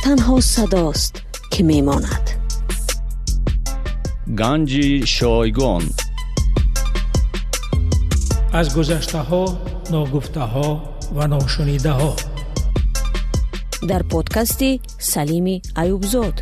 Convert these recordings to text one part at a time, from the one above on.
Танҳо садост, ки мемонад. Ганҷи шойгон. Аз гузаштаҳо, ногуфтаҳо ва ношунидаҳо. Дар подкасти Салими Аюбзод.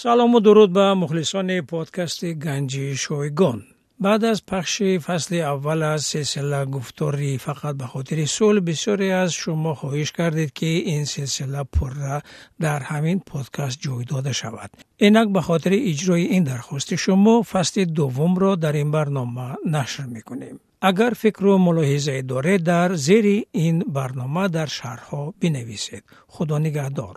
Салому дуруд ба мухлисони подкасти Ганҷи шойгон. Баъд аз пахши фасли аввал аз силсила гуфтори фақат ба хотири сулҳ, бисёре аз шумо хоҳиш кардед, ки ин силсила пурра дар ҳамин подкаст ҷой дода шавад. Инак ба хотири иҷрои ин дархости шумо фасли дуввумро дар ин барнома нашр мекунем. Агар фикру мулоҳизае доред, дар зери ин барнома дар шарҳҳо бинависед. Худо нигаҳдор.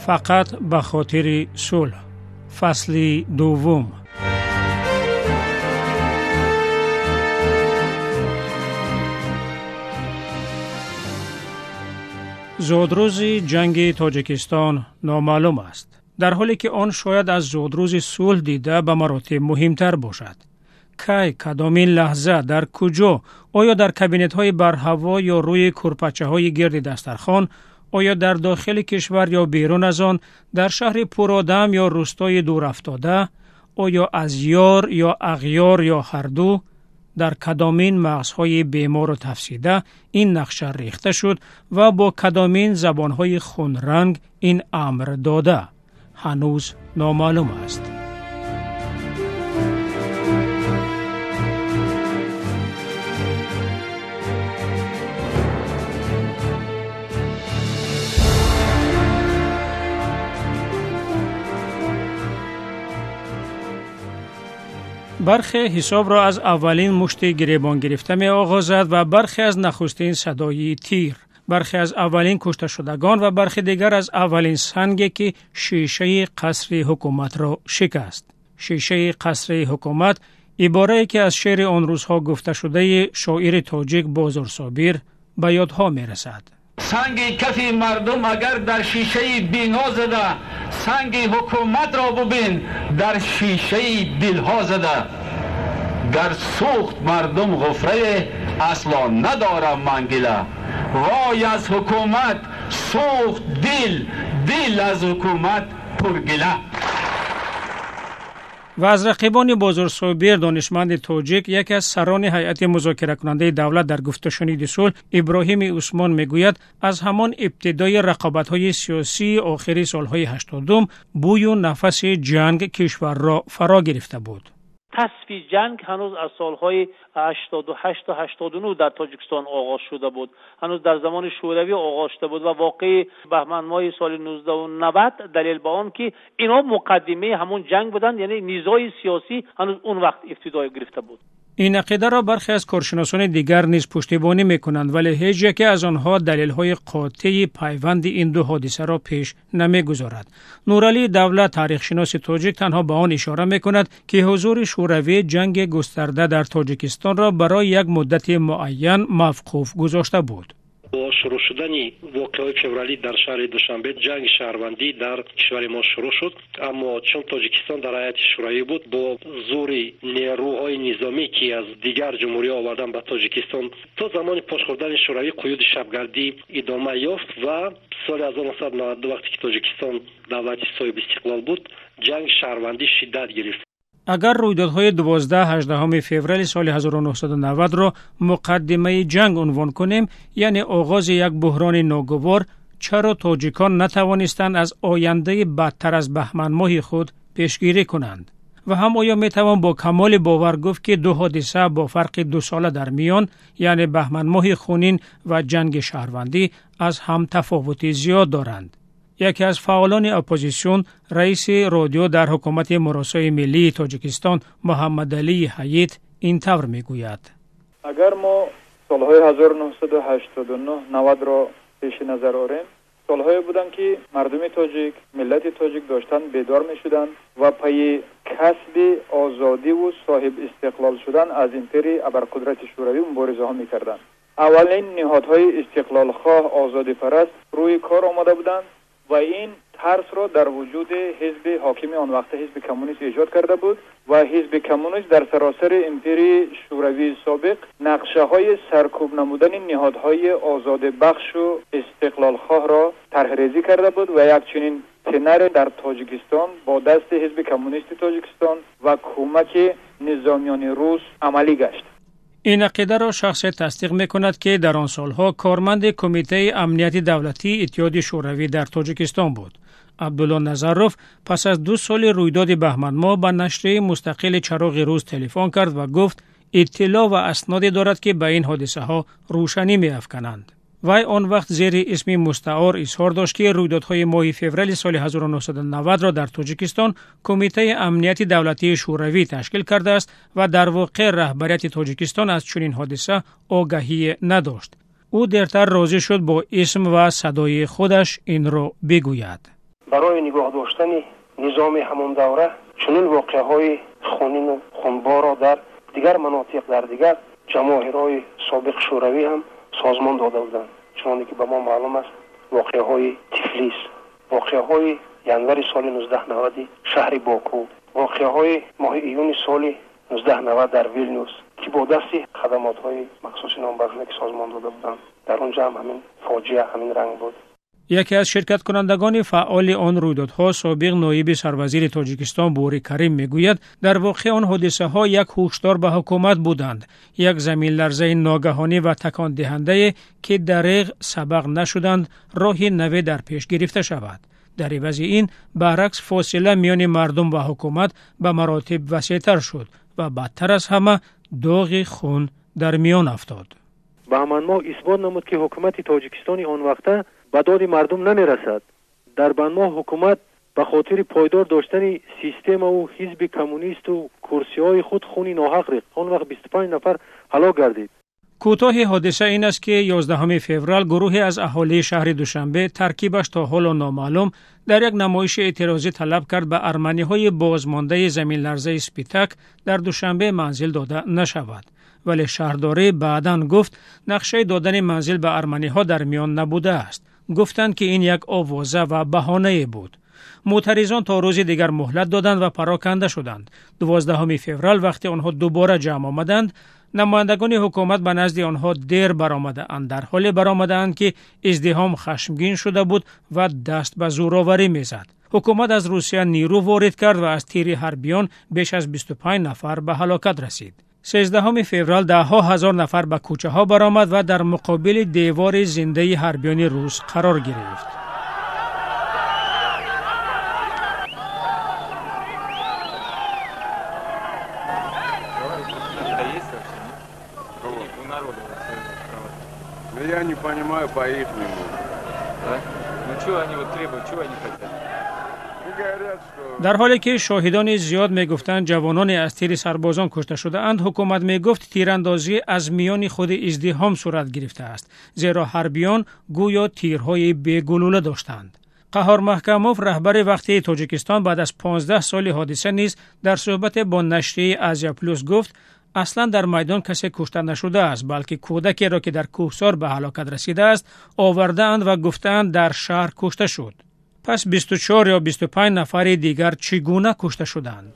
Фақат ба хотири сулҳ. Фасли дуввум. Зодрӯзи ҷанги Тоҷикистон номаълум аст, дар ҳоле ки он шояд аз зодрӯзи сулҳ дида ба маротиб муҳимтар бошад. Кай, кадомин лаҳза, дар куҷо, оё дар кабинетҳои барҳаво ё рӯи курпачаҳои гирди дастархон, оё дар дохили кишвар ё берун аз он, дар шаҳри пуродам ё рӯстои дурафтода, оё аз ёр ё ағёр ё ҳарду, дар кадомин мағзҳои бемору тафсида ин нақша рехта шуд ва бо кадомин забонҳои хунранг ин амр дода, ҳанӯз номаълум аст. Бархе ҳисобро аз аввалин мушти гиребон гирифта меоғозад ва бархе аз нахустин садои тир, бархе аз аввалин кушташудагон ва бархе дигар аз аввалин санге, ки шишаи қасри ҳукуматро шикаст. Шишаи қасри ҳукумат иборае, ки аз шеъри он рӯзҳо гуфташудаи шоири тоҷик Бозорсобир ба ёдҳо мерасад. Санги кафи мардум агар дар шишаи бино зада, санги ҳукуматро бубин дар шишаи дилҳо зада. Гар сӯхт мардум ғуфрае, асло надорам ман гила. Вой аз ҳукумат сӯхт дил, дил аз ҳукумат пургила. Ва аз рақибони Бозорсобир, донишманди тоҷик, яке аз сарони ҳайати музокиракунандаи давлат дар гуфтушуниди сулҳ, Иброҳими Усмон мегӯяд, аз ҳамон ибтидои рақобатҳои сиёсии охири солҳои 80-ум бӯю нафаси ҷанг кишварро фаро гирифта буд. Тасфи ҷанг ҳанӯз аз солҳои 88 то 89 дар Тоҷикистон оғоз шуда буд. Ҳанӯз дар замони Шӯравӣ оғоз шуда буд ва воқеи баҳманмоҳи соли 1990 далел ба он ки инҳо муқаддимаи ҳамон ҷанг буданд, яъне низои сиёсӣ ҳанӯз он вақт ибтидо гирифта буд. Ин ақидаро бархе аз коршиносони дигар низ пуштибонӣ мекунанд, вале ҳеҷ яке аз онҳо далелҳои қотеи пайванди ин ду ҳодисаро пеш намегузорад. Нуралӣ Давлат, таърихшиноси тоҷик, танҳо ба он ишора мекунад, ки ҳузури Шӯравӣ ҷанги густарда дар Тоҷикистонро барои як муддати муайян мавқуф гузошта буд. Бо шурӯъ шудани воқеаҳои февралӣ дар шаҳри Душанбе ҷанги шаҳрвандӣ дар кишвари мо шурӯъ шуд, аммо чун Тоҷикистон дар ҳайати Шӯравӣ буд, бо зури нерӯҳои низомӣ, ки аз дигар ҷумҳуриҳо овардан ба Тоҷикистон, то замони пош хӯрдани Шӯравӣ қуюди шабгардӣ идома ёфт ва соли 1992, вақте ки Тоҷикистон давлати соҳиби истиқлол буд, ҷанги шаҳрвандӣ шиддат гирифт. Агар рӯйдодҳои 12-18 феврали соли 1990-ро муқаддимаи ҷанг унвон кунем, яъне оғози як буҳрони ногувор, чаро тоҷикон натавонистанд аз ояндаи бадтар аз баҳманмоҳи худ пешгирӣ кунанд? Ва ҳам оё метавон бо камоли бовар гуфт, ки ду ҳодиса бо фарқи дусола дар миён, яъне баҳманмоҳи хунин ва ҷанги шаҳрвандӣ, аз ҳам тафовути зиёд доранд? Яке аз фаъолони оппозитсион, раиси радио дар ҳукумати муросои миллии Тоҷикистон Муҳаммадалии Ҳайит ин тавр мегӯяд. Агар мо солҳои 1989-90 ро пеши назар орем, солҳое буданд, ки мардуми тоҷик, миллати тоҷик доштанд бедор мешуданд ва пайи касби озодиву соҳиб истиқлол шудан аз империяи абарқудрати Шӯравӣ муборизаҳо мекарданд. Аввалин ниҳодҳои истиқлолхоҳ, озодипараст рӯи кор омада буданд ва ин тарсро дар вуҷуди ҳизби ҳокими он вақта, ҳизби коммунист, эҷод карда буд ва ҳизби коммунист дар саросари империяи шӯравии собиқ нақшаҳои саркӯб намудани ниҳодҳои озодибахшу истиқлолхоҳро тарҳрезӣ карда буд ва як чунин сценарий дар Тоҷикистон бо дасти ҳизби коммунисти Тоҷикистон ва кӯмаки низомиёни рус амалӣ гашт. Ин ақидаро шахсе тасдиқ мекунад, ки дар он солҳо корманди Кумитаи амнияти давлатии Иттиҳоди Шӯравӣ дар Тоҷикистон буд. Абдулло Назаров пас аз 2 соли рӯйдоди баҳманмоҳ ба нашрияи мустақили «Чароғи рӯз» телефон кард ва гуфт, иттилоъ ва асноде дорад, ки ба ин ҳодисаҳо рӯшанӣ меафкананд. Вай он вақт зери исми мустаор изҳор дошт, ки рӯйдодҳои моҳи феврали соли 1990-ро дар Тоҷикистон Кумитаи амнияти давлатии Шӯравӣ ташкил кардааст ва дар воқеъ раҳбарияти Тоҷикистон аз чунин ҳодиса огаҳие надошт. Ӯ дертар розӣ шуд бо исм ва садои худаш инро бигӯяд. Барои нигоҳ доштани низоми ҳамон давра чунин воқеаҳои хунину хунборро дар дигар манотиқ, дар дигар ҷамоҳирҳои собиқ Шӯравӣ ҳам созмон дода буданд. Чуноне ки ба мо маълум аст, воқеаҳои Тифлис, воқеаҳои январи соли 1990 шаҳри Боку, воқеаҳои моҳи июни соли 1990 дар Вилнюс, ки бо дасти хадамотҳои махсуси номбаршуда ки созмон дода буданд, дар он ҷо ҳам ҳамин фоҷиа ҳамин ранг буд. Яке аз ширкаткунандагони фаъоли он рӯйдодҳо, собиқ ноиби сарвазири Тоҷикистон Бори Карим мегӯяд, дар воқеъ он ҳодисаҳо як ҳушдор ба ҳукумат буданд, як заминларзаи ногаҳонӣ ва такондиҳандае, ки дареғ сабақ нашуданд роҳи наве дар пеш гирифта шавад. Дар ивази ин, баръакс, фосила миёни мардум ва ҳукумат ба маротиб васеътар шуд ва бадтар аз ҳама доғи хун дар миён афтод. Баҳманмоҳ исбот намуд, ки ҳукумати Тоҷикистони он вақта ба доди мардум намерасад. Дар баҳманмоҳ ҳукумат ба хотири пойдор доштани системаву ҳизби коммунисту курсиҳои худ хуни ноҳақ рехт. Он вақт 25 нафар ҳалок гардид. Кӯтоҳи ҳодиса ин аст, ки 11 феврал гурӯҳе аз аҳолии шаҳри Душанбе, таркибаш то ҳоло номаълум, дар як намоиши эътирозӣ талаб кард ба арманиҳои бозмондаи заминларзаи Спитак дар Душанбе манзил дода нашавад. Вале шаҳрдорӣ баъдан гуфт, нақшаи додани манзил ба арманиҳо дар миён набудааст. Гуфтанд, ки ин як овоза ва баҳонае буд. Мӯътаризон то рӯзи дигар муҳлат доданд ва пароканда шуданд. 12 феврал вақте онҳо дубора ҷамъ омаданд, намояндагони ҳукумат ба назди онҳо дер баромадаанд, дар ҳоле баромадаанд, ки издиҳом хашмгин шуда буд ва даст ба зӯроварӣ мезад. Ҳукумат аз Русия нирӯ ворид кард ва аз тири ҳарбиён беш аз 25 нафар ба ҳалокат расид. 13 феврал даҳҳо ҳазор нафар ба кӯчаҳо баромад ва дар муқобили девори зиндаи ҳарбиёни рус қарор гирифт. Я не понимаю по-ихнему. Да? Ну чего они вот требуют, чего они хотят? Дар ҳоле ки шоҳидони зиёд мегуфтанд, ҷавононе аз тири сарбозон кушта шудаанд, ҳукумат мегуфт, тирандозӣ аз миёни худи издиҳом сурат гирифтааст, зеро ҳарбиён гӯё тирҳои бегулула доштанд. Қаҳор Маҳкамов, раҳбари вақтии Тоҷикистон, баъд аз 15 соли ҳодиса низ дар суҳбате бо нашрияи Азия Плюс гуфт, аслан дар майдон касе кушта нашудааст, балки кӯдакеро, ки дар кӯҳсор ба ҳалокат расидааст, овардаанд ва гуфтаанд, дар шаҳр кушта шуд. Пас 24 ё 25 нафари дигар чӣ гуна кушта шуданд?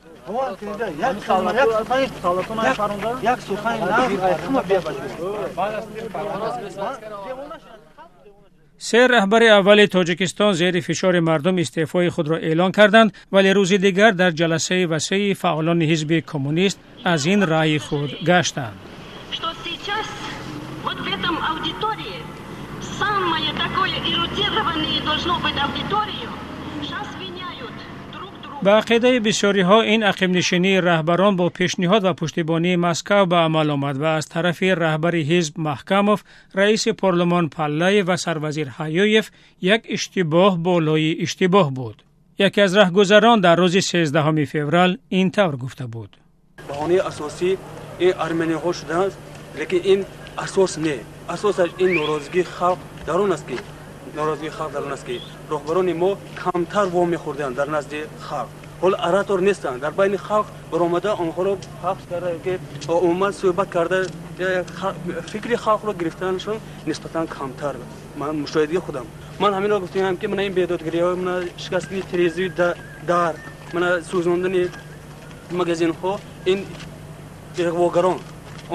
Се раҳбари аввали Тоҷикистон зери фишори мардум истеъфои худро эълон карданд, вале рӯзи дигар дар ҷаласаи васеи фаъолони ҳизби коммунист аз ин раъйи худ гаштанд. Что сейчас вот в этом аудитории самое такое эрудированное должно быть аудиторию, сейчас меняют друг друга. Ба ақидаи бисёриҳо, ин ақибнишинии раҳбарон бо пешниҳод ва пуштибонии Москав ба амал омад ва аз тарафи раҳбари ҳизб Маҳкамов, раиси парлумон Паллаев ва сарвазир Ҳаёев як иштибоҳ болои иштибоҳ буд. Яке аз раҳгузарон дар рӯзи 13 феврал ин тавр гуфта буд. Баҳонаи асосӣ Ин арманиҳо шудааст, лекин ин асос не. Асосаш ин норозигии халқ дар он аст ки норозигии халқ дар он аст ки роҳбарони мо камтар вомехӯрданд дар назди халқ. Ҳоло оратор нестанд, дар байни халқ баромада онҳоро ҳабс карда ки умуман суҳбат карда фикри халқро гирифтанашон нисбатан камтар. Ман мушоҳидаи худам. Ман ҳаминро гуфтаам ки мана ин бедодгириҳо, мана шикастани тирезаи дар, мана сӯзондани магазинҳо, ин иғвогарон.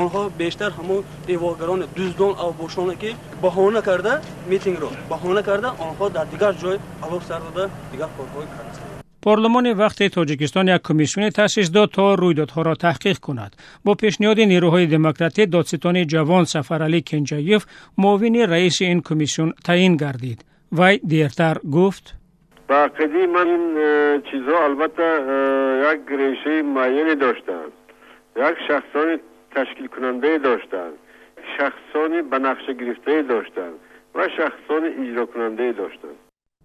Онҳо бештар ҳамон иғвогарон, дуздон, авбошоне ки баҳона карда митингро баҳона карда онҳо дар дигар ҷой алов сар дода дигар корҳои кардастанд. Парлумони вақти Тоҷикистон як комиссионе таъсис дод то рӯйдодҳоро таҳқиқ кунад. Бо пешниҳоди нерӯҳои демократӣ додситони ҷавон Сафаралӣ Кенҷаев муовини раиси ин комиссион таъин гардид. Вай дертар гуфт: ба ақидаи ман ин чизҳо албатта як решаи муайяне доштанд, як шахсони ташкилкунандае доштанд, шахсони ба нақша гирифтае доштанд ва шахсони иҷрокунандае доштанд.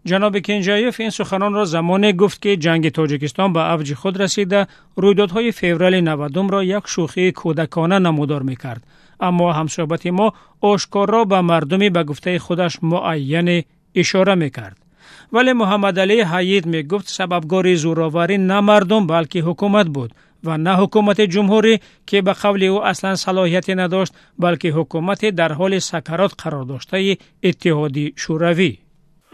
Ҷаноби Кенҷаев ин суханонро замоне гуфт ки ҷанги Тоҷикистон ба авҷи худ расида, рӯйдодҳои феврали 90-ро як шӯхии кӯдакона намудор мекард. Аммо ҳамсӯҳбати мо ошкорро ба мардуми ба гуфтаи худаш муайяне ишора мекард. Вале Муҳаммадалӣ Ҳайид мегуфт сабабгори зӯроварӣ на мардум, балки ҳукумат буд ва на ҳукумати ҷумҳурӣ, ки ба қавли ӯ аслан салоҳияте надошт, балки ҳукумати дар ҳоли сакарот қарор доштаи Иттиҳоди Шӯравӣ.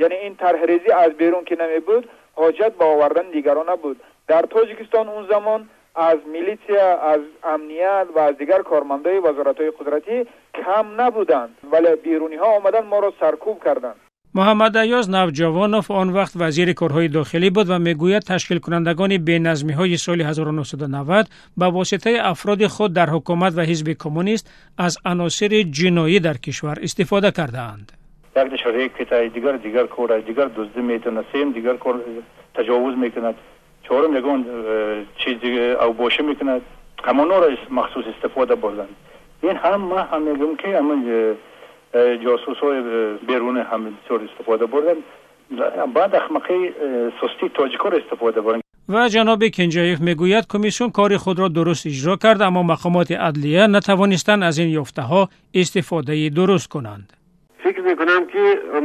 Яъне ин тарҳрезӣ аз берун ки намебуд, ҳоҷат ба овардани дигарон набуд. Дар Тоҷикистон он замон аз милитсия, аз амният ва аз дигар кормандои вазоратҳои қудратӣ кам набуданд, вале беруниҳо омаданд моро саркӯб карданд. Муҳаммад Аёз Навҷавонов он вақт вазири корҳои дохилӣ буд ва мегӯяд ташкилкунандагони беназмиҳои соли 1990 ба воситаи афроди худ дар ҳукумат ва ҳизби коммунист аз аносири ҷиноӣ дар кишвар истифода кардаанд. Якдаш рек китай, дигар дигар кор, дигар дуздӣ метавонад, сеюм дигар кор таҷовуз мекунад, чорум ягон чиз авбошӣ мекунад. Ҳамонҳоро махсус истифода бурданд. Ин ҳам ман ҳам мегӯям ки ҳамон ҷосусҳои берунӣ ҳам бисёр истифода бурданд. Баъд ахмақи сустии тоҷикҳоро истифода бурданд. Ва ҷаноби Кенҷаев мегӯяд комиссион кори худро дуруст иҷро кард, аммо мақомоти адлия натавонистанд аз ин ёфтаҳо истифодаи дуруст кунанд. Фикр мекунам ки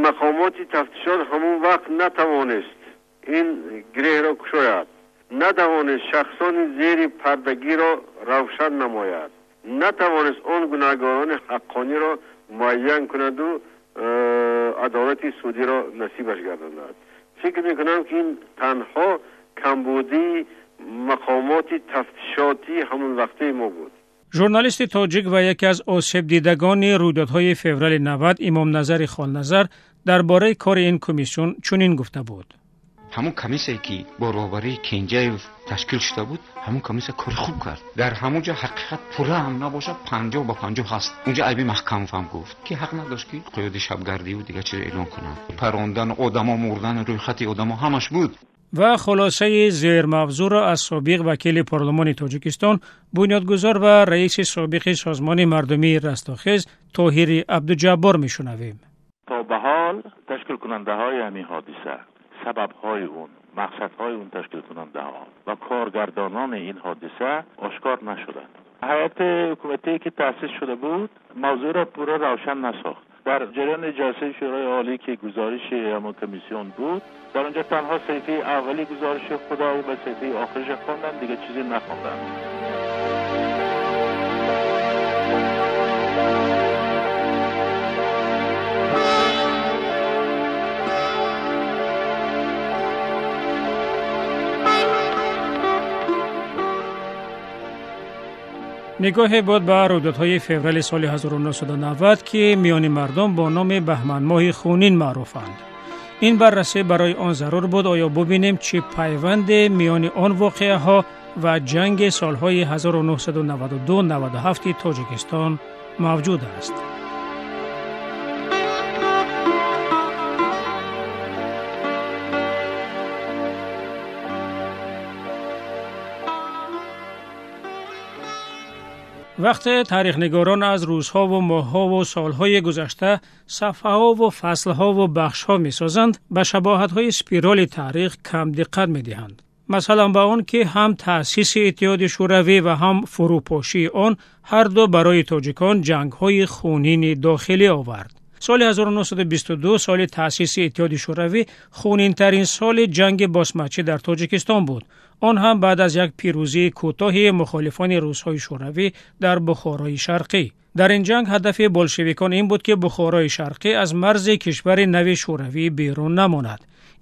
мақомоти тафтишот ҳамон вақт натавонист ин гиреҳро кушояд, натавонист шахсони зери пардагиро равшан намояд, натавонист он гунаҳгорони ҳаққониро муайян кунаду адолати судиро насибаш гардонад. Фикр мекунам ки ин танҳо камбудии мақомоти тафтишотии ҳамон вақтаи мо буд. Журналисти тоҷик ва яке аз осебдидагони рӯйдодҳои феврали 90 Имомназари Холназар дар бораи кори ин комиссион чунин гуфта буд. Ҳамон комиссияе ки бо роҳбарии Кенҷаев ташкил шуда буд, ҳамон комиссия кори хуб кард. Дар ҳамон ҷо ҳақиқат пурра ҳам набошад, 50-50 ҳаст. Унҷо айби маҳкамов ҳам гуфт, ки ҳақ надошт ки қиёди шабгардиву дигар чиз эълон кунанд. Парондан, одамо мурдан, рӯйхати одамо ҳамаш буд. Ва хулосаи зермавзӯъро аз собиқ вакили парлумони Тоҷикистон, бунёдгузор ва раиси собиқи созмони мардумии Растохез Тоҳири Абдуҷаббор мешунавем. То ба ҳол ташкилкунандаҳои ҳамин ҳодиса, сабабҳои он, мақсадҳои он ташкилкунандаҳо ва коргардонони ин ҳодиса ошкор нашуданд. Ҳайати ҳукуматие ки таъсис шуда буд мавзӯъро пурра равшан насохт. Дар ҷараёни ҷалсаи Шӯрои Олӣ ки гузориши ҳамон комиссион буд, дар онҷо танҳо саҳифаи аввали гузориши худо ва саҳифаи охирашро хонданд, дигар чизе нахонданд. Нигоҳе буд ба рӯйдодҳои феврали соли 1990 ки миёни мардум бо номи баҳманмоҳи хунин маъруфанд. Ин баррасӣ барои он зарур буд, оё бубинем чӣ пайванде миёни он воқеаҳо ва ҷанги солҳои 1992-97 Тоҷикистон мавҷуд аст. Вақте таърихнигорон аз рӯзҳову моҳҳову солҳои гузашта сафҳаҳову фаслҳову бахшҳо месозанд, ба шабоҳатҳои спироли таърих кам диққат медиҳанд. Масалан, ба он ки ҳам таъсиси Иттиҳоди Шӯравӣ ва ҳам фурӯпошии он ҳар ду барои тоҷикон ҷангҳои хунини дохилӣ овард. Соли 1922, соли таъсиси Иттиҳоди Шӯравӣ, хунинтарин соли ҷанги босмачӣ дар Тоҷикистон буд. Он ҳам баъд аз як пирӯзии кӯтоҳи мухолифони русҳои шӯравӣ дар Бухорои Шарқӣ. Дар ин ҷанг ҳадафи болшевикон ин буд, ки Бухорои Шарқӣ аз марзи кишвари нави шӯравӣ берун намонад.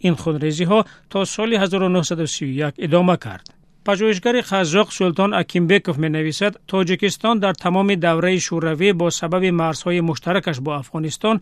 Ин хунрезиҳо то соли 1931 идома кард. Пажӯҳишгари қазоқ Султон Акимбеков менависад, Тоҷикистон дар тамоми давраи шӯравӣ бо сабаби марзҳои муштаракаш бо Афғонистон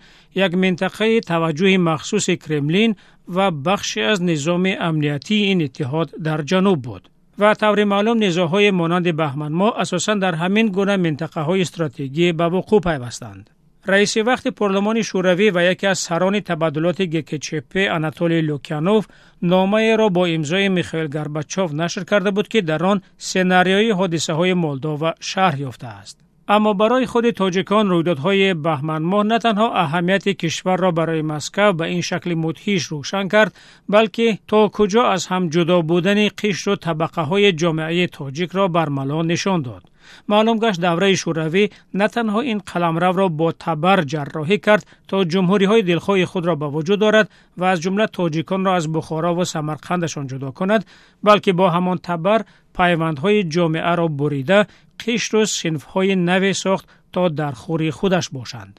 як минтақаи таваҷҷӯҳи махсуси Кремлин ва бахше аз низоми амниятии ин иттиҳод дар ҷануб буд. Ва таври маълум, низоъҳои монанди баҳманмоҳ асосан дар ҳамин гуна минтақаҳои стратегӣ ба вуқӯъ пайвастанд. Раиси вақти парлумони шӯравӣ ва яке аз сарони табаддулоти ГКЧП Анатолий Лукянов номаеро бо имзои Михаил Горбачов нашр карда буд, ки дар он сенарияи ҳодисаҳои Молдова шарҳ ёфтааст. Аммо барои худи тоҷикон рӯйдодҳои баҳманмоҳ на танҳо аҳамияти кишварро барои Москав ба ин шакли мудҳиш рӯшан кард, балки то куҷо аз ҳам ҷудо будани қишру табақаҳои ҷомеаи тоҷикро бармало нишон дод. Маълум гашт, давраи шӯравӣ на танҳо ин қаламравро бо табар ҷарроҳӣ кард, то ҷумҳуриҳои дилхоҳи худро ба вуҷуд орад ва аз ҷумла тоҷиконро аз Бухоро ва Самарқандашон ҷудо кунад, балки бо ҳамон табар пайвандҳои ҷомеаро бурида, қишру синфҳои наве сохт, то дар хури худаш бошанд.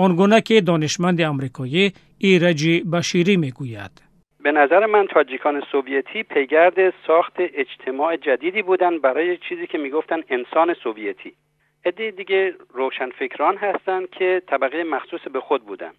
Он гуна ки донишманди амрикоӣ Ираҷи Баширӣ мегӯяд: به نظر من تاجیکان سوویتی پیگرد ساخت اجتماع جدیدی بودن برای چیزی که میگفتن انسان سوویتی. عده دیگه روشنفکران هستند که طبقه مخصوص به خود بودن.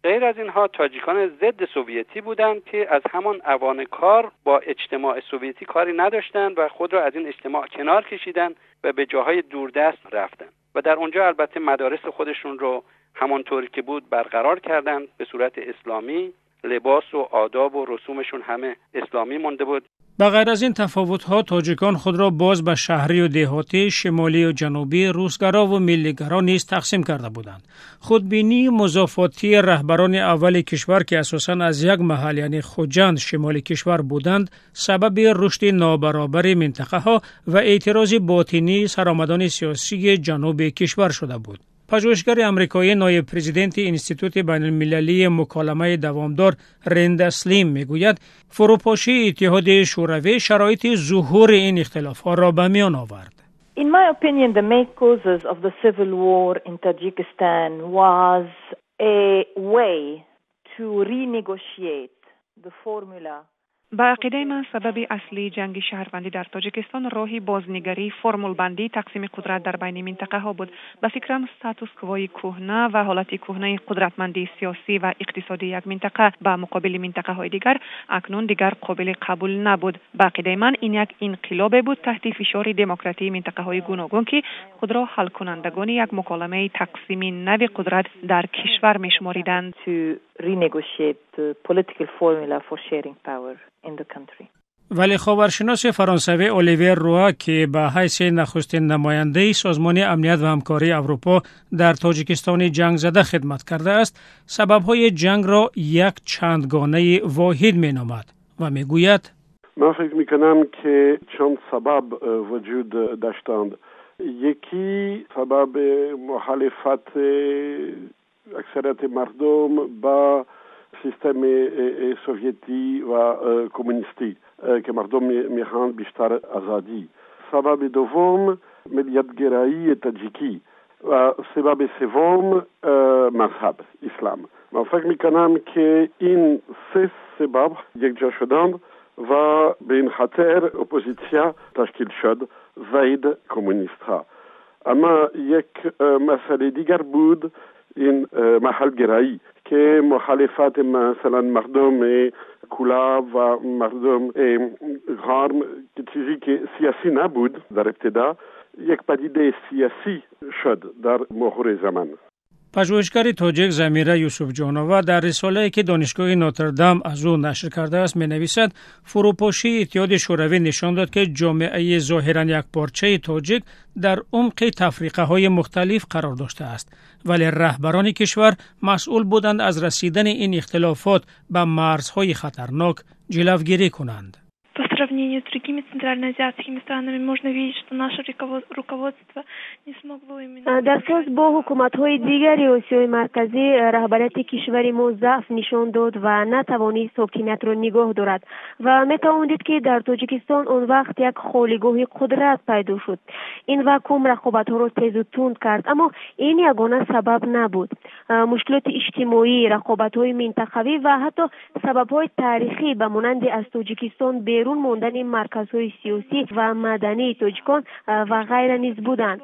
غیر از اینها تاجیکان ضد سوویتی بودند که از همان اوان کار با اجتماع سوویتی کاری نداشتند و خود را از این اجتماع کنار کشیدن و به جاهای دوردست رفتن و در اونجا البته مدارس خودشون رو همانطوری که بود برقرار کردند به صورت اسلامی، لباس و آداب و رسومشون همه اسلامی مونده بود. ба ғайр аз ин тафовутҳо, тоҷикон худро боз ба шаҳрию деҳотӣ, шимолию ҷанубӣ, русгарову миллигаро низ тақсим карда буданд. Худбинии музофотии раҳбарони аввали кишвар, ки асосан аз як маҳал, яъне Хуҷанд, шимоли кишвар буданд, сабаби рушди нобаробари минтақаҳо ва эътирози ботинии саромадони сиёсии ҷануби кишвар шуда буд. Пажӯҳишгари амрикоӣ, ноиб президенти Институти байналмилалии муколамаи давомдор Ренда Слим мегӯяд, фурӯпошии Иттиҳоди Шӯравӣ шароити зуҳури ин ихтилофҳоро ба миён овард. In my opinion, the main causes of the civil war in Tajikistan was a way to renegotiate the formula. Ба ақидаи ман, сабаби аслии ҷанги шаҳрвандӣ дар Тоҷикистон роҳи бознигарии формулбандии тақсими қудрат дар байни минтақаҳо буд. Ба фикрам, статус-квои кӯҳна ва ҳолати кӯҳнаи қудратмандии сиёсӣ ва иқтисодии як минтақа ба муқобили минтақаҳои дигар акнун дигар қобили қабул набуд. Ба ақидаи ман, ин як инқилобе буд таҳти фишори демократии минтақаҳои гуногун, ки худро ҳалкунандагони як муколамаи тақсими нави қудрат дар кишвар мешумориданд. Renegotiate the political formula for sharing power in the country. Вале ховаршиноси фаронсавӣ Оливер Руа, ки ба ҳайси нахустин намояндаи Созмони амният ва ҳамкории Аврупо дар Тоҷикистони ҷангзада хидмат кардааст, сабабҳои ҷангро як чандгонаи воҳид меномад ва мегӯяд: من فکر میکنم که چند سبب وجود داشتند. یکی سبب مخالفت اکثریت مردم با سیستم سوویتی و کمونیستی که مردم میخوان بیشتر آزادی. سبب دوم ملیتگرایی تاجیکی و سبب سوم مذهب اسلام. من فکر میکنم که این سه سبب یکجا شدند و به این خاطر اپوزیتسیا تشکیل شد ضد کمونیست ها. اما یک مسئله دیگر بود، این محلگرایی که مخالفت مثلا مردم کولاب و مردم غارم که چیزی که سیاسی نبود در ابتدا، یک پدیده سیاسی شد در مرور زمان. Пажӯҳишгари тоҷик Замира Юсуфҷонова дар рисолае, ки Донишгоҳи Нотрдам аз ӯ нашр кардааст, менависад, фурӯпошии Иттиҳоди Шӯравӣ нишон дод, ки ҷомеаи зоҳиран якпорчаи тоҷик дар умқи тафриқаҳои мухталиф қарор доштааст, вале раҳбарони кишвар масъул буданд аз расидани ин ихтилофот ба марзҳои хатарнок ҷилавгирӣ кунанд. По сравнению сравнении с другими центральноазиатскими странами можно видеть, что наше руководство не смогло именно. Дар қиёс бо ҳукуматҳои дигари Осиёи Марказӣ, раҳбарияти кишвари мо заъф нишон дод ва натавонист ҳокимиятро нигоҳ дорад. Ва метавон дид, ки дар Тоҷикистон он вақт як холигоҳи қудрат пайдо шуд. Ин вакуум рақобатҳоро тезу тунд кард, аммо ин ягона сабаб набуд. Мушкилоти иҷтимоӣ, рақобатҳои минтақавӣ ва ҳатто сабабҳои таърихӣ ба монанди аз Тоҷикистон берун мондани марказҳои сиёсӣ ва мадании тоҷикон ва ғайра низ буданд.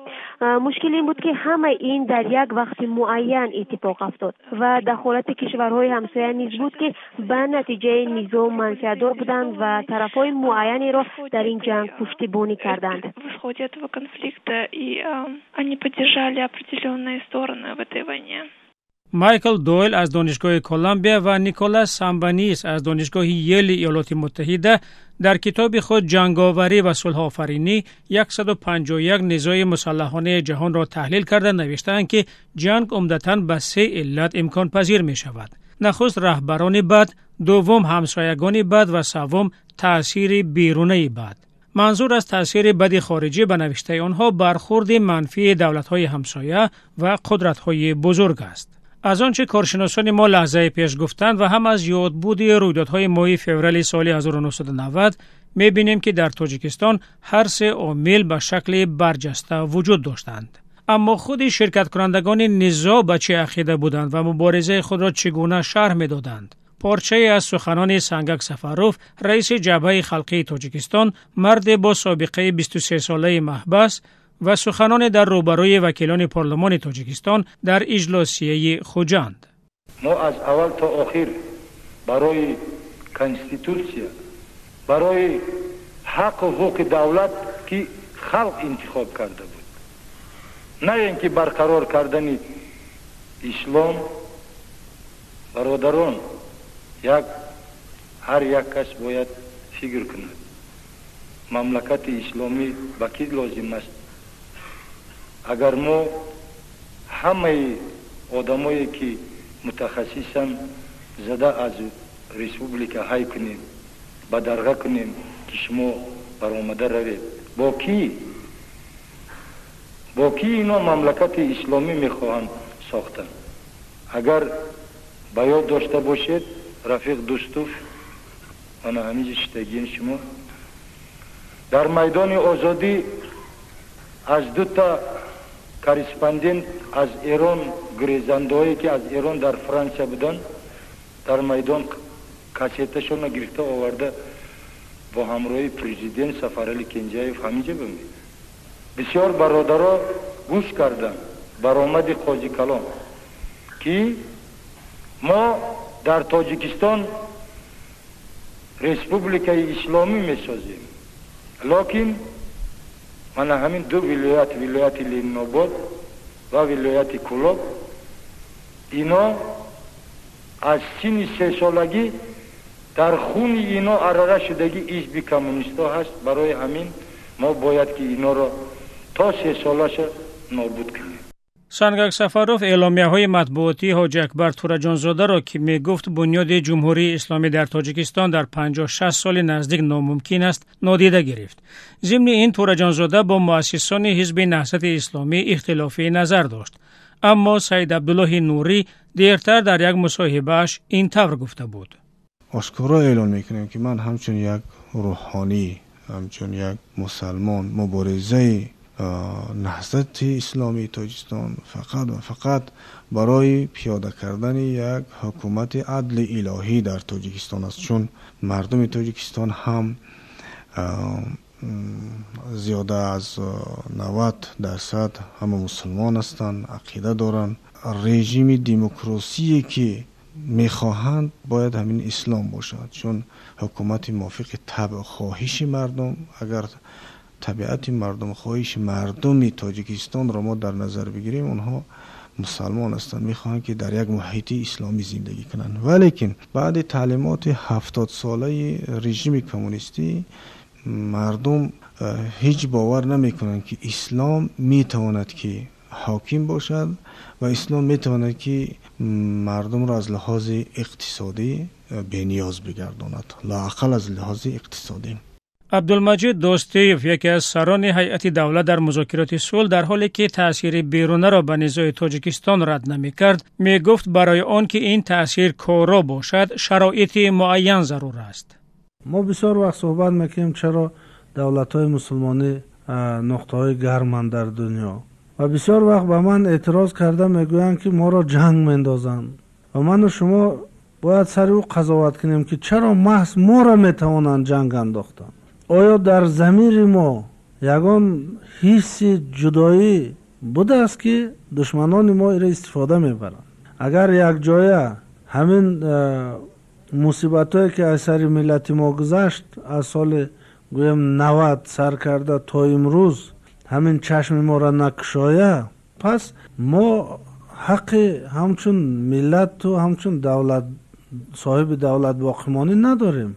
Мушкил ин буд, ки ҳамаи ин дар як вақти муайян иттифоқ афтод ва дахолати кишварҳои ҳамсоя низ буд, ки ба натиҷаи низом манфиатдор буданд ва тарафҳои муайянеро дар ин ҷанг пуштибонӣ карданд. В исходе этого конфликта и они поддержали определенные стороны в этой войне. Майкл Дойл аз Донишгоҳи Колумбия ва Николас Самбанис аз Донишгоҳи Йели Иёлоти Муттаҳида дар китоби худ «Ҷанговарӣ ва сулҳофаринӣ» 151 низои мусаллаҳонаи ҷаҳонро таҳлил карда навиштаанд, ки ҷанг умдатан ба се иллат имконпазир мешавад: нахуст, раҳбарони бад, дуввум, ҳамсоягони бад ва севум, таъсири берунаи бад. Манзур аз таъсири бади хориҷӣ, ба навиштаи онҳо, бархурди манфии давлатҳои ҳамсоя ва қудратҳои бузург аст. Аз он чӣ коршиносони мо лаҳзаи пеш гуфтанд ва ҳам аз ёдбуди рӯйдодҳои моҳи феврали соли 1990 мебинем, ки дар Тоҷикистон ҳар се омил ба шакли барҷаста вуҷуд доштанд. Аммо худи ширкаткунандагони низоъ ба чӣ ақида буданд ва муборизаи худро чӣ гуна шарҳ медоданд? Порчае аз суханони Сангак Сафаров, раиси Ҷабҳаи халқии Тоҷикистон, марде бо собиқаи 23-солаи маҳбас, ва суханоне дар рӯбарӯи вакилони парлумони Тоҷикистон дар иҷлосияи Хуҷанд. Мо аз аввал то охир барои конститутсия, барои ҳаққу ҳуқуқи давлат, ки халқ интихоб карда буд, на ин ки барқарор кардани ислом. Бародарон, як ҳар як кас бояд фикр кунад, мамлакати исломӣ ба кӣ лозим аст? Агар мо ҳамаи одамое, ки мутахассисанд, зада аз республика ҳай кунем, бадарға кунем, ки шумо баромада равед, бо кӣ ино мамлакати исломӣ мехоҳанд сохтан? Агар ба ёд дошта бошед, рафиқ Дӯстов, ана ҳамиҷа шитагиен шумо, дар майдони Озодӣ аз дута корреспондент аз Эрон, гурезандаҳое, ки аз Эрон дар Франсия буданд, дар майдон кассеташонро гирифта оварда, бо ҳамроҳи президент Сафарали Кенҷаев ҳаминҷа бимед, бисёр бародаро гӯш карданд баромади Қозикалон, ки мо дар Тоҷикистон республикаи исломӣ месозем, лекин мана ҳамин ду вилоят, вилояти Ленинобод ва вилояти Кӯлоб, ино аз синни 3-солагӣ дар хуни ино арара шудагӣ ҳизби коммунистҳо ҳаст. Барои ҳамин мо бояд ки иноро то 3-солаша нобуд кунем. Сангак Сафаров эъломияҳои матбуотии Ҳоҷи Акбар Тураҷонзодаро, ки мегуфт бунёди Ҷумҳурии Исломӣ дар Тоҷикистон дар 50-60 соли наздик номумкин аст, нодида гирифт. Зимни ин, Тураҷонзода бо муассисони Ҳизби Наҳзати Исломӣ ихтилофи назар дошт. Аммо Саид Абдуллоҳи Нурӣ дертар дар як мусоҳибааш ин тавр гуфта буд: Ошкоро эълон мекунем, ки ман ҳамчун як рӯҳонӣ, ҳамчун як мусалмон, муборизаи Наҳзати Исломии Тоҷикистон фақат ва фақат барои пиёда кардани як ҳукумати адли илоҳӣ дар Тоҷикистон аст, чун мардуми Тоҷикистон ҳам зиёда аз 90% ҳама мусулмон ҳастанд, ақида доранд. Режими демократие, ки мехоҳанд, бояд ҳамин ислом бошад, чун ҳукумати мувофиқи табъ, хоҳиши мардум. Агар табиати мардум, хоҳиши мардуми Тоҷикистонро мо дар назар бигирем, онҳо мусалмон ҳастанд, мехоҳанд, ки дар як муҳити исломӣ зиндагӣ кунанд. Валекин баъди таълимоти 70-солаи режими коммунистӣ мардум ҳеҷ бовар намекунанд, ки ислом метавонад, ки ҳоким бошад ва ислом метавонад, ки мардумро аз лиҳози иқтисодӣ бениёз бигардонад, лоақал аз лиҳози иқтисодӣ. Абдулмаҷид Достиев, яке аз сарони ҳайати давлат дар музокироти сулҳ, дар ҳоле ки таъсири берунаро ба низои Тоҷикистон рад намекард, мегуфт барои он ки ин таъсир коро бошад, шароити муайян зарур аст. Мо бисёр вақт суҳбат мекунем, чаро давлатҳои мусулмонӣ нуқтаҳои гарманд дар дунё, ва бисёр вақт ба ман эътироз карда мегӯянд, ки моро ҷанг мендозанд, ва ману шумо бояд сари ӯ қазоват кунем, ки чаро маҳз моро метавонанд ҷанг андохтанд. Оё дар замири мо ягон ҳисси ҷудоӣ будааст, ки душманони мо иро истифода мебаранд? Агар якҷоя ҳамин мусибатҳое, ки аз сари миллати мо гузашт, аз соли гӯем 90 сар карда то имрӯз, ҳамин чашми моро накушоя, пас мо ҳаққи ҳамчун миллату ҳамчун давлат, соҳиби давлат боқимонӣ надорем.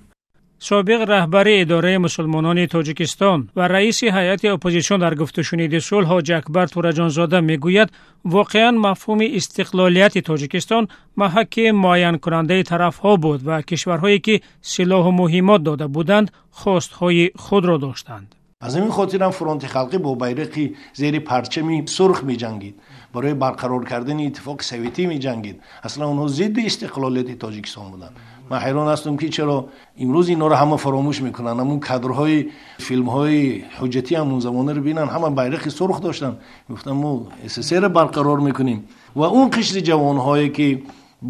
Собиқ раҳбари идораи мусулмонони Тоҷикистон ва раиси ҳайати оппозитсион дар гуфтушуниди сулҳ Ҳоҷи Акбар Тураҷонзода мегӯяд, воқеан мафҳуми истиқлолияти Тоҷикистон маҳакки муайянкунандаи тарафҳо буд ва кишварҳое ки силоҳу муҳиммот дода буданд, хостҳои худро доштанд. Аз ҳамин хотирам фронти халқӣ бо байрақи зери парчами сурх меҷангид, барои барқарор кардани иттифоқи советӣ меҷангид. Аслан онҳо зидди истиқлолияти Тоҷикистон буданд. Ман ҳайрон ҳастам, ки чаро имрӯз инҳоро ҳама фаромӯш мекунанд. Ҳамун кадрҳои филмҳои ҳуҷҷатӣ ҳамун замонаро бинанд, ҳама байрақи сурх доштанд, мегуфтанд мо СССР-ро барқарор мекунем. Ва он қишри ҷавонҳое ки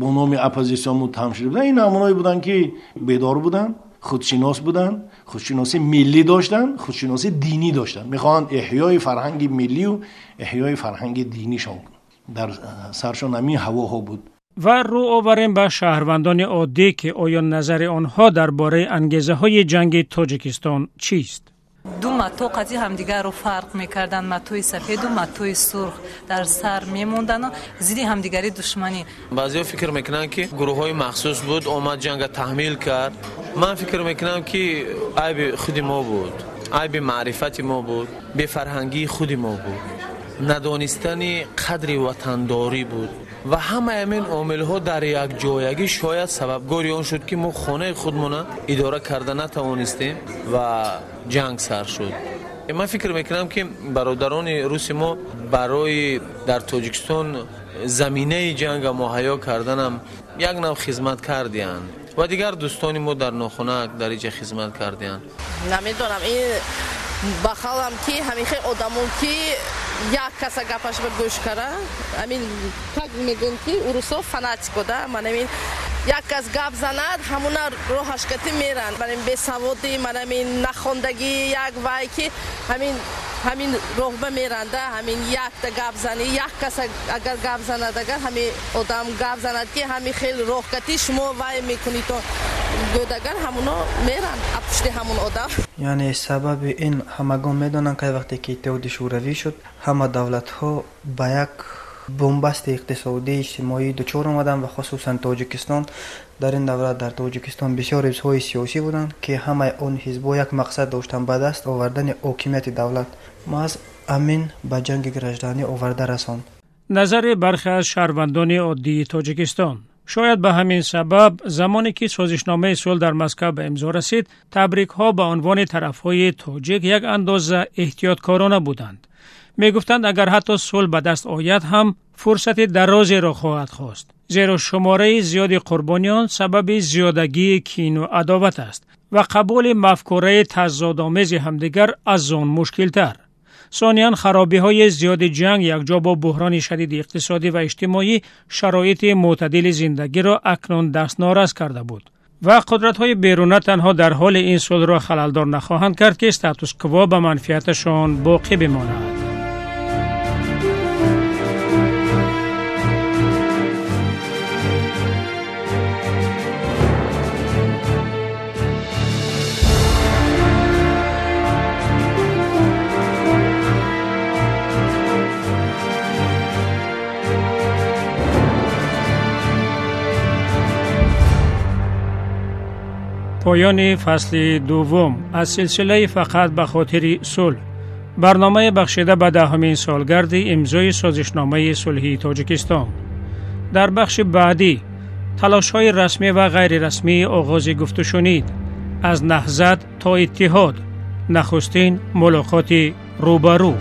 бо номи оппозитсион муттаҳам шуда буданд, ин ҳамонҳое буданд, ки бедор буданд, худшинос буданд, худшиносии миллӣ доштанд, худшиносии динӣ доштанд. Мехоҳанд эҳёи фарҳанги миллию эҳёи фарҳанги динишон кунанд. Дар саршон ҳамин ҳавоҳо буд. Ва рӯ оварем ба шаҳрвандони оддӣ, ки оё назари онҳо дар бораи ангезаҳои ҷанги Тоҷикистон чист? Ду матоъ қати ҳамдигарро фарқ мекарданд, матои сафеду матои сурх дар сар мемондану зидди ҳамдигари душманӣ. Баъзеҳо фикр мекунанд, ки гурӯҳҳои махсус буд, омад ҷанга таҳмил кард. Ман фикр мекунам, ки айби худи мо буд, айби маърифати мо буд, бефарҳангии худи мо буд, надонистани қадри ватандорӣ буд ва ҳамаи ҳамин омилҳо дар якҷоягӣ шояд сабабгори он шуд, ки мо хонаи худмона идора карда натавонистем ва ҷанг сар шуд. Ман фикр мекунам, ки бародарони руси мо барои дар Тоҷикистон заминаи ҷанга муҳайё карданам як нав хизмат кардиянд ва дигар дӯстони мо дар нохунак дар иҷа хизмат кардиянд. Намедонам, ин ба халам ки ҳамин хел одамон ки як каса гапаш ба гӯш кара, ҳамин как мегӯем ки урусо фанатико да, ман ҳамин як кас гап занад, ҳамуна роҳаш кати меранд. Ман ҳамин бесаводӣ, ман ҳамин нахондагӣ, як вай ки ҳамин роҳба меранда, ҳамин якта гап занӣ, як кас агар гап занад, агар ҳамин одам гап занад ки ҳамин хел роҳ кати шумо вай мекунед, то гӯдагар ҳамуно меранд пушти ҳамун одам. Яъне сабаби ин ҳамагон медонанд, ки вақте ки Иттиҳоди Шӯравӣ шуд, ҳама давлатҳо ба як бунбасти иқтисодӣ, иҷтимоӣ дучор омаданд ва хусусан Тоҷикистон. Дар ин давлат, дар Тоҷикистон, бисёр ҳизбҳои сиёсӣ буданд, ки ҳамаи он ҳизбҳо як мақсад доштанд: ба даст овардани ҳокимияти давлат. Маҳз ҳамин ба ҷанги гражданӣ оварда расонд. Назари бархе аз шаҳрвандони оддии Тоҷикистон. Шояд ба ҳамин сабаб, замоне ки созишномаи сулҳ дар Москва ба имзо расид, табрикҳо ба унвони тарафҳои тоҷик як андоза эҳтиёткорона буданд. Мегуфтанд, агар ҳатто сулҳ ба даст ояд ҳам, фурсати дарозеро хоҳад хост, зеро шумораи зиёди қурбониён сабаби зиёдагии кину адоват аст ва қабули мафкураи тазодомези ҳамдигар аз он мушкилтар. Сониян, харобиҳои зиёди ҷанг якҷо бо буҳрони шадиди иқтисодӣ ва иҷтимоӣ шароити мӯътадили зиндагиро акнун дастнорас карда буд ва қудратҳои беруна танҳо дар ҳоли ин сулҳро халалдор нахоҳанд кард, ки статус-кво ба манфиаташон боқӣ бимонад. Поёни фасли дуввум аз силсилаи «Фақат ба хотири сулҳ», барномаи бахшида ба 10-умин солгарди имзои созишномаи сулҳии Тоҷикистон. Дар бахши баъдӣ талошҳои расмӣ ва ғайрирасмии оғози гуфтушунид, аз наҳзат то иттиҳод. Нахустин мулоқоти рӯбарӯ.